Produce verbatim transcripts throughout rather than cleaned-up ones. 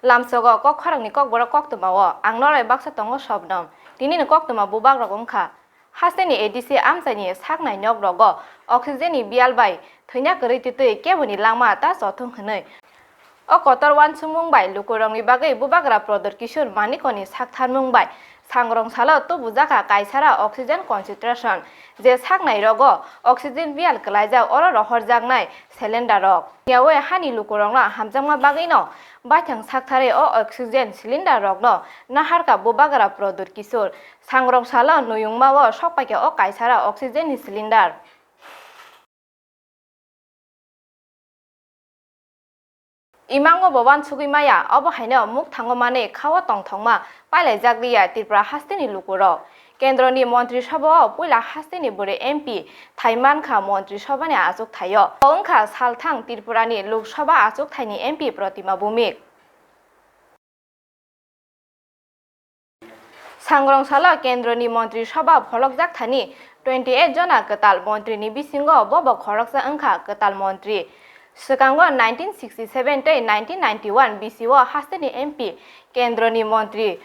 Lamsogo kok khorangni kokborok koktwmao ang noroi baksa tongo Shobnam. Tinini koktwma bubagrok wngkha, hasteni A D C amchaini saknai nok rogo oxygen ni biyal bai thwina kwrwi twtwi keboni langma ta chothung hwnwi. O kotor uansukmung bai lukurokni bagwi bubagra Prodot Kishore Manikoni saktharmung bai Sangrong salo tubujakha kaisara oxygen concentration, je saknai rogo oxygen biyal kwlaijak oro rohorjaknai cylinder rok. Yaui hani lukurokno hamjakma bagwino baithang saktharwi o oxygen cylinder rokno naharkha bubagra Prodot Kishore. Sangrong salo nuyungmao sokpaikha o kaisara oxygen ni cylinder. Imango bo uansugwi maya, obo haino mukthango manwi khao tongthokma pailaijak liya Tripura hasteni lukurok. Kendroni Montri Sobhao puila hasteni bwrwi M P thai mankha Montri Sobhani achukthaio. Bo wngkha salthang Tripurani Lok Sabha achukthaini M P Protima Bhumik. Sangrong salo Kendroni Montri Sobha pholokjak thani twenty eight jona kwtal montrini bisingo bobo khoroksa wngkha kwtal montri. Swkango nineteen sixty seven tei nineteen ninety one bisio hasteni M P, Kendroni Montri,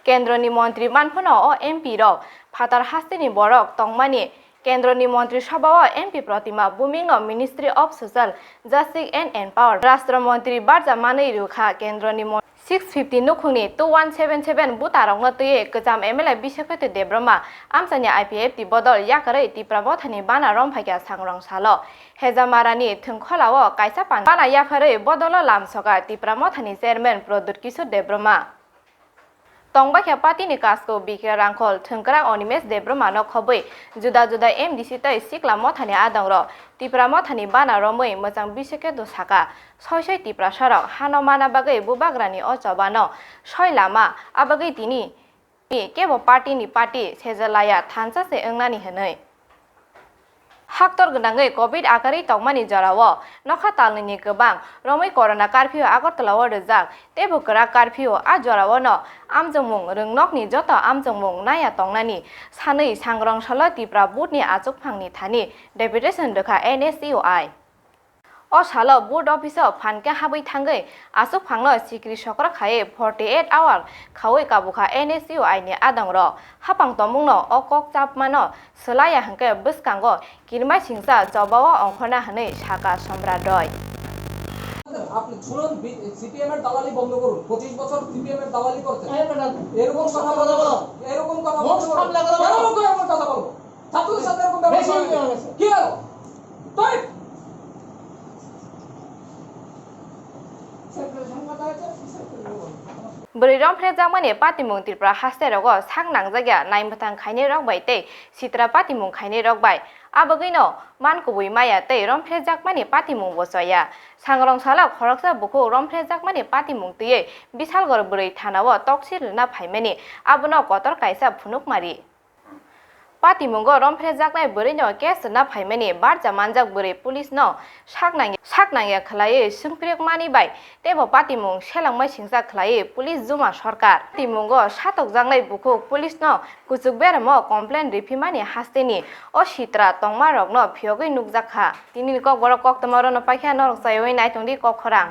Kendroni Montri manphano o M P rok phatar hasteni borok tongmani Kendroni Montri Sobhao M P Protima Bhumikno Ministry of Social Justice and Empowerment Rashtra Montri barja manwi rwkha. Kendroni Mon-, six fifty nukhungni two one seven seven butarokno twiwi kwcham M L A Biswaketu Debbarma amchaini I P F T bodol yakarwi Tipra Mothani bana romphaikha Sangrong salo. Hejamarani Thwngkholao kaisa pan-, bana yapharwi bodolo lamsoka Tipra Mothani Chairman Prodot Kishore Debbarma. Tongbaikha partyni kasko B K Rangkhol, Thwngkwrak Animesh Debbarmano khobwi juda juda M D C tei Sikla Mothani adongrok Tipra Mothani bana romwi mwchang Biswaketu saka, soi soi Tiprasarok hano mana bagwi bubagrani o chobano soi lama, abagwi tini kebo partyni party sejalaya thansa se wngnani hwnwi. Haktor gwnangwi covid akarwi tongmani jorao nokha talnwini kwbang romwi corona curfew Agartala o rwjak, teibo kwrak curfew. A jorao no amjokmung rwngnokni joto amjokmung naiya tongnani sanwi Sangrong salo Tipra Board ni achukphangni thani deputation rwkha N S U I. O salo board office o phan khe habwi thangwi achukphangno sikri sokra khaiwi forty eight hour khaui kabukha N S U I ni adongrok. Hapang tongmungno o kok chapmano swlaiya hwnkhe bwskango kirima singcha chobao ongkhorna hwnwi sakha Somrat Roy. আপনি শুনুন, B-, CPM এর দালালি বন্ধ করুন। পঁচিশ বছর সিপিএম এর দালালি করছেন। এই ম্যাডাম, এরকম কথা বলো না। এরকম কথা বলো না। কেন মুখে এমন কথা বলো? ছাত্রদের সাথে এরকম ব্যবহার করা হয়েছে। কি হলো? তাই Bwrwi romphrek jakmani patimung Tripura haste rogo sak nangjak ya naimwthang khainai rok bai tei sitra patimung khainai rok bai. Abagwino man kubui maya tei romphrek jakmani patimung bo choya. Sangrong salo khoroksa bukhuk romphrek jakmani patimung twiwi Bisalgor bwrwi thanao toksi rwna phaimani, abono kotor kaisa phunukmari. Patimungo romphrek jaknai bwrwino case rwna phaimani barja manjak bwrwi police no sak nangya, sak nangya khwlaiwi swngphrek mani bai teibo patimung selengmai singcha khwlaiwi police juma sorkar. Patimungo satokjaknai bukhuk police no kuchuk beramo complain riphimani hasteni o sitra tongmarokno phiyogwi nukjakha. Tinini kokborok koktwma rono paikha, norok chaywi naitongdi kok khorang.